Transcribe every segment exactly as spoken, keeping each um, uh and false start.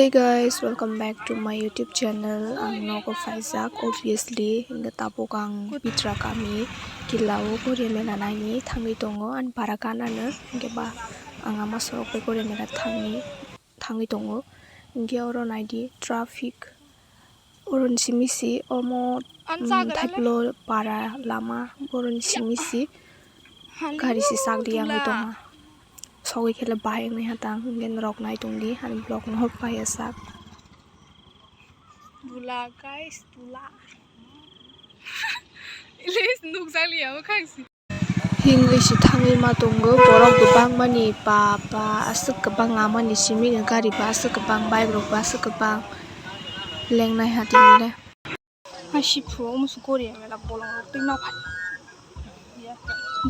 Hey guys, welcome back to my YouTube channel. Ang nogo phaijak, obviously, hingke tabuk ang Pitra kami Killa o Korea mela naini thangwi tongo, ani para ganano, hingke ba ang ama sorok bai Korea mela thangwi, thangwi tongo. Hingke oro naidi traffic, oroni simi si omo, mm, thaipulo para lama, boroni simi si gari si sak di yangwi tongo. Sogwi khe le bahai wngnai ha tang, hwnkhe norok nai tong di ani vlog no paiya sak. Dula guys, dula. Ilis nukjak liya o khang si. Himwi si thangwi ma tongo borok kwbangma ni pa pa aswk kwbang lama ni simi ni gari bo aswk kwbang bike rok bo aswk kwbang lengnai ha tini le. Hai si phu omo se Korea mela bolong rok twi ma phai.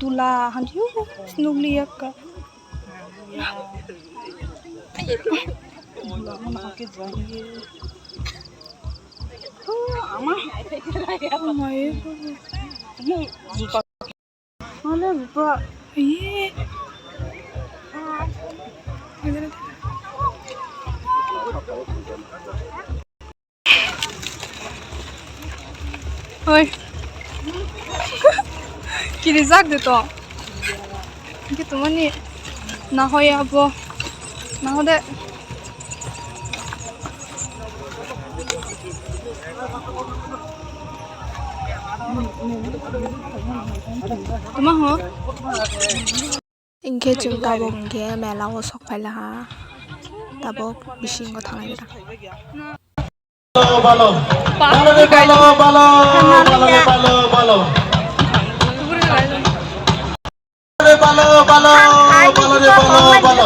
Dula han yu snugli yakka. Ama. Ama. Juta. Mana juta? Iye. Oi. Kirijak de to. Hingke tongmani nahoya bo. Nahode. Toma ho. Hingke chwng tabuk hingke mela o sok phai laha, tabuk bisingo thanglai gana. Balo, balo, balo, balo, balo, balo, balo. Balo, balo, balo, balo, balo.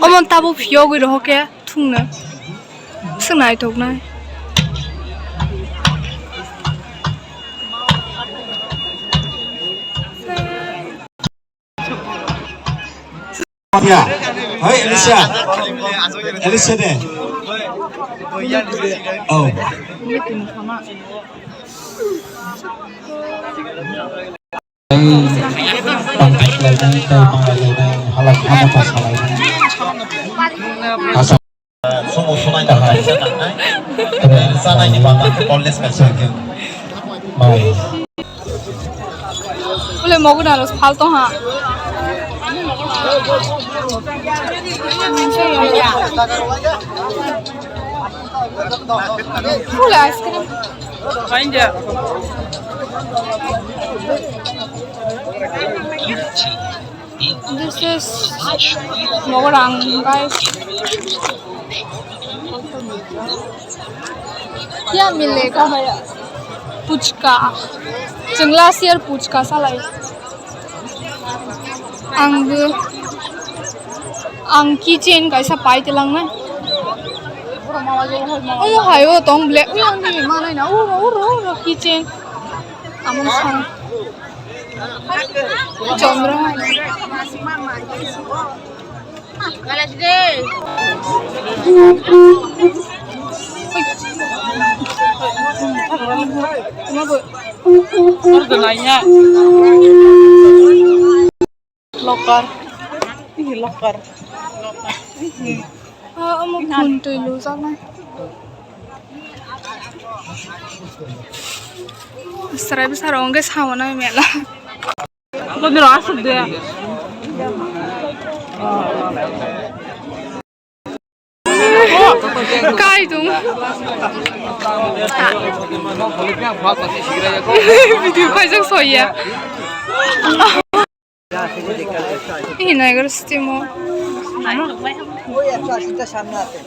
Omo tabuk phiyogwi rohor khe thungno. Swk naithoknai. Hey, Alicia. Alicia de. Oh. Tei tongthok lainai, tei mangai lainai, halak hamo ta salainai. Asa. Sumo sunai da hai. Tei sanai ni bata khe college kaisa khe. Bai. Ule mogu na los phal to ha. Ule ice cream. Kain ja. This is Mogorang, guys. Kya milega bhaiya? Puchka. Chwng last year puchka salai. Ang, ang keychain kaisa pai tilangnai. Omo hayo tong ble. Uy, ang di manai na. Uro, uro, uro, keychain. Amo sang. Chondro. Locker. Ih, locker. Ah, omo khun twi lujaknai. Chwrai bwsarok hwnkhe samanai mela. Kodiro aswk de. Kai tung. Video khaijak soya. Ih, naigor stimo. ওই একশো আশিটা সামনে আছে।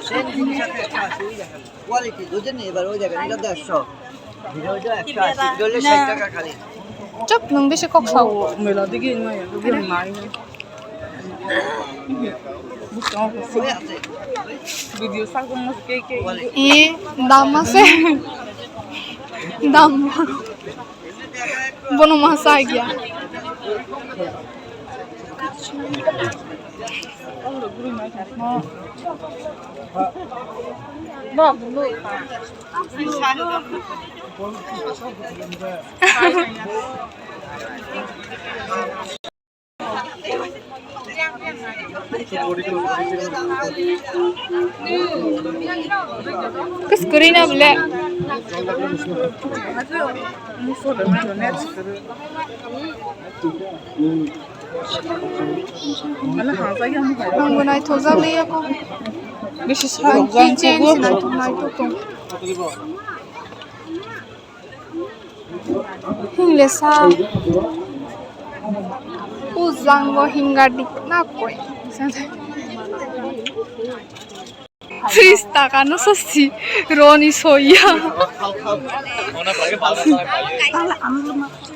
সেম জিনিস আছে একশো আশি, ওই দেখেন। কোয়ালিটি, বুঝেননি? এবার ওই দেখেন, এটা দেড়শো। ভিডিও ওই যে একশো আশি, এটা হলে ষাট টাকা খালি। Chop, nwng bisi kok sao. Mela digi nai, digi nai. Video sakong ke ke. Ih, dam ase. Dam. Bono masa gya. Kus kuri na bole. Ang bo naithokjak le ya kok. Bisi ang keychain se naithok naithok tong. Hingle sa. O jang bo hingar di na koi. Tris taka no sosi roni soya.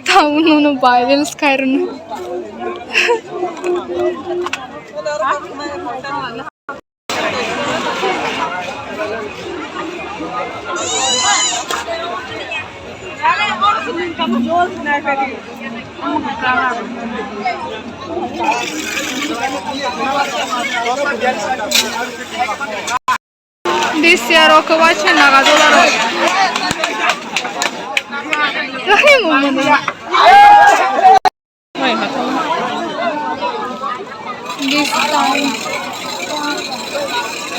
Tamo no no balance khai rwno. This year, okay, why should Naga Dola ro? This time.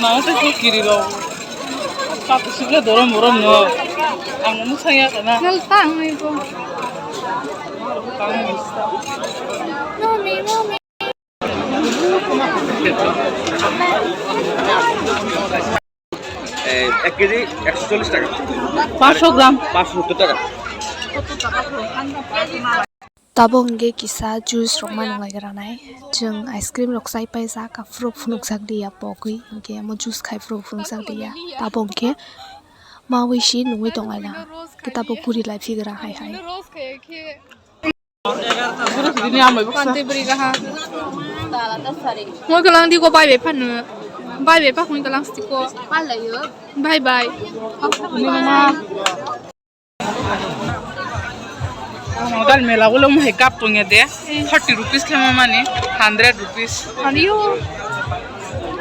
Nang tei kiri rok. Kap sukle dorom borom no. Ang no saya kana. Nal tang ai bo. Tang. Mami, mami. এই এক কেজি একশো চল্লিশ টাকা। পাঁচশো গ্রাম। পাঁচশো সত্তর টাকা। Tabok hwnkhe kisa juice rok ma nwnglai granai. Chwng ice cream rok chai paijak, aphuru phunukjak liya pogwi, hwnkhe omo juice khai phuru phunukjak liya. Tabok hwnkhe maui si nungwi tonglaina. Khe tabok guri lai phigra hai hai. Kante bwrwi gaha. Hoi galang di ko bai bai phanu. Bai bai pa hoi galang sti ko. Bye bye. Modal mela ulo mo hai cup tongya de. Forty rupees khe mo mani. Hundred rupees. Ayo.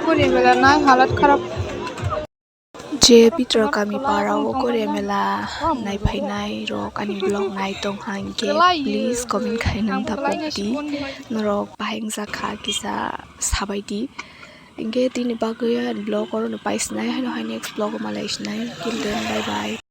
Kuni mela nai halat kharap. Je Pitro kami para o Korea mela nai phainai rok ani vlog nai tong hang khe please comment khai nang tapok di. Norok bahai wngsa kha kisa sabai di. Hingke tini bagwi ani vlog oro no pai sinai haino hai next vlog o malai sinai. Till then, bye bye.